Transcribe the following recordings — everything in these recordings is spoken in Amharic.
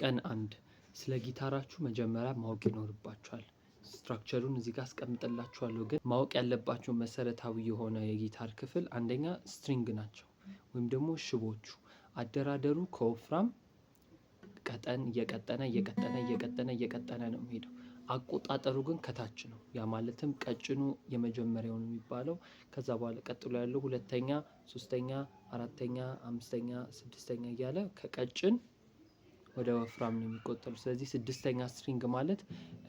ቀን 1 ስለ ጊታራችሁ መጀመሪያ ማወቅ ይኖርባችኋል። Structure ኡን እዚህ ጋር አስቀምጥላችኋለሁ። ግን ማወቅ ያለባችሁ መሰረታዊ የሆነ የጊታር ክፍል አንደኛ string ናቸው ወይም ደግሞ ሽቦቹ። አደራደሩ ከወፍራም ቀጠን እየቀጠነ እየቀጠነ እየቀጠነ እየቀጠነ ነው የሚሄደው። አቆጣጠሩ ግን ከታች ነው። ያ ማለትም ቀጭኑ የመጀመሪያው ነው የሚባለው። ከዛ በኋላ ቀጥሎ ያለው ሁለተኛ፣ ሶስተኛ፣ አራተኛ፣ አምስተኛ፣ ስድስተኛ እያለ ከቀጭን ወደ ወፍራም ነው የሚቆጠሩ። ስለዚህ ስድስተኛ string ማለት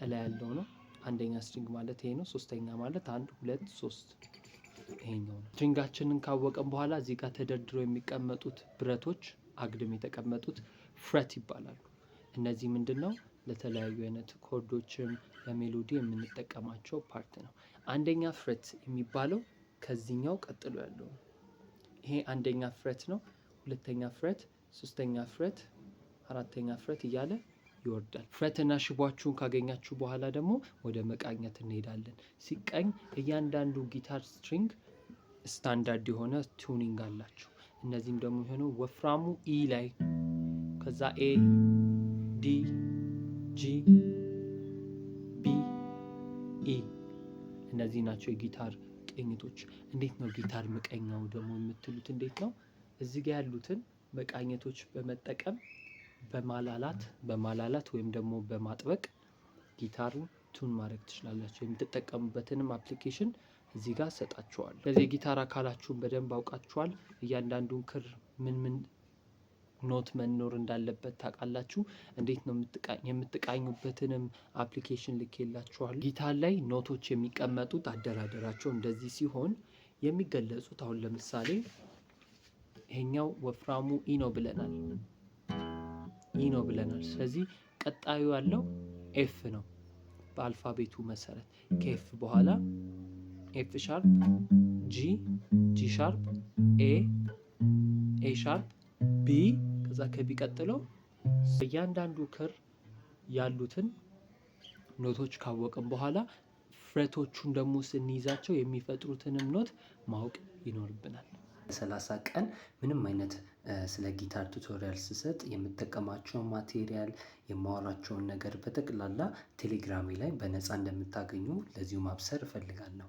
እላይ ያለው ነው። አንደኛ string ማለት ይሄ ነው። ሶስተኛ ማለት አንድ፣ ሁለት፣ ሶስት ይሄኛው ነው። String ኣችንን ካወቅን በኋላ እዚህ ጋር ተደርድረው የሚቀመጡት ብረቶች አግድም የተቀመጡት fret ይባላሉ። እነዚህ ምንድን ነው? ለተለያዩ አይነት chord ኦችም ለ melody የምንጠቀማቸው part ነው። አንደኛ fret የሚባለው ከዚህኛው ቀጥሎ ያለው ነው። ይሄ አንደኛ fret ነው። ሁለተኛ fret፣ ሶስተኛ fret፣ አራተኛ fret እያለ ይወርዳል። Fret እና ሽቧችሁን ካገኛችሁ በኋላ ደግሞ ወደ መቃኘት እንሄዳለን። ሲቃኝ እያንዳንዱ ጊታር string standard የሆነ tuning አላቸው። እነዚህም ደግሞ የሆነው ወፍራሙ E ላይ፣ ከዛ A፣ D፣ G፣ B፣ E፣ እነዚህ ናቸው የጊታር ቅኝቶች። እንዴት ነው ጊታር ምቃኘው ደግሞ የምትሉት እንዴት ነው? እዚህ ጋር ያሉትን መቃኘቶች በመጠቀም በማላላት በማላላት ወይም ደግሞ በማጥበቅ ጊታሩን tune ማድረግ ትችላላችሁ። የምትጠቀሙበትንም application እዚህ ጋር ሰጣችኋለሁ። ስለዚህ የጊታር አካላችሁን በደንብ አውቃችኋል። እያንዳንዱን ክር ምን ምን note መኖር እንዳለበት ታውቃላችሁ። እንዴት ነው የምትቃኙበትንም application ልኬላችኋለሁ። ጊታር ላይ note ኦች የሚቀመጡት አደራደራቸው እንደዚህ ሲሆን የሚገለጹት አሁን ለምሳሌ ይሄኛው ወፍራሙ E ነው ብለናል። E ነው ብለናል። ስለዚህ ቀጣዩ ያለው F ነው በ alphabet ኡ መሰረት። ከ F በኋላ F sharp፣ G፣ G sharp፣ A፣ A sharp፣ B፣ ከዛ ከ B ቀጥሎ እያንዳንዱ ክር ያሉትን note ኦች ካወቅን በኋላ fret ኦቹን ደግሞ ስንይዛቸው የሚፈጥሩትንም note ማወቅ ይኖርብናል። 30 ቀን ምንም አይነት ስለ ጊታር tutorial ስሰጥ የምጠቀማቸውን material፣ የማወራቸውን ነገር በጠቅላላ ቴሌግራሜ ላይ በነፃ እንደምታገኙ ለዚሁ ማብሰር እፈልጋለሁ።